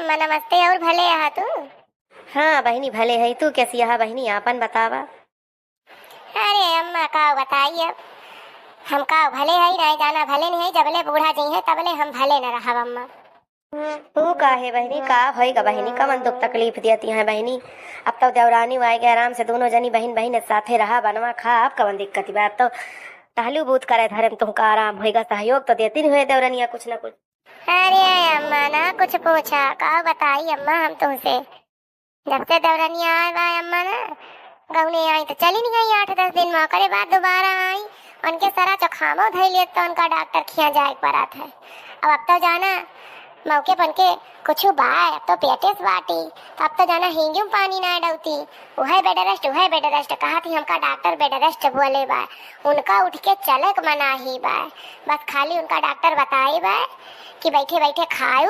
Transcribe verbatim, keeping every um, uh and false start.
अम्मा नमस्ते, और भले अहा तू? हाँ बहिनी, भले है। तू कैसी अहा बहिनी, आपन बतावा। अरे अम्मा, का बताई अब, हम का भले है, नहीं जाना भले नहीं है, जबले बूढ़ा जी है तबले हम भले न रहब अम्मा। तू काहे बहिनी, का होइगा बहिनी, कवन दुख तकलीफ देती हैं बहिनी? अब तो देवरानी आए गए, आराम से दोनों जनी बहिन बहिन साथे रहा, बनवा खा, अब कवन दिक्कत बा? अब तो टहलू बूत करे धरे में तुमका आराम होइगा, सहयोग तो देती नहीं हुए देवरनिया कुछ ना कुछ। अरे अम्मा ना कुछ पूछा, का बताई अम्मा हम तुमसे, जब से देवरनिया आए बा अम्मा ना, गौने आई तो चली नहीं गई आठ दस दिन में, ओकरे बाद दोबारा आई, उनके सरा चोखामो धई लेत तो उनका डॉक्टर खिया जाए के पड़त है। अब अब तो जाना मौके पर उनके कुछ बा, अब तो पेटे से बाटी, तो अब तो जाना हींगी में पानी ना डौती, उहे बेड रेस्ट, उहे बेड रेस्ट कहत ही, हमका डॉक्टर बेड रेस्ट बोले बा, उनका उठ के चले के मनाही बा, बस खाली उनका डॉक्टर बताए बा कि बैठे बैठे खाऊ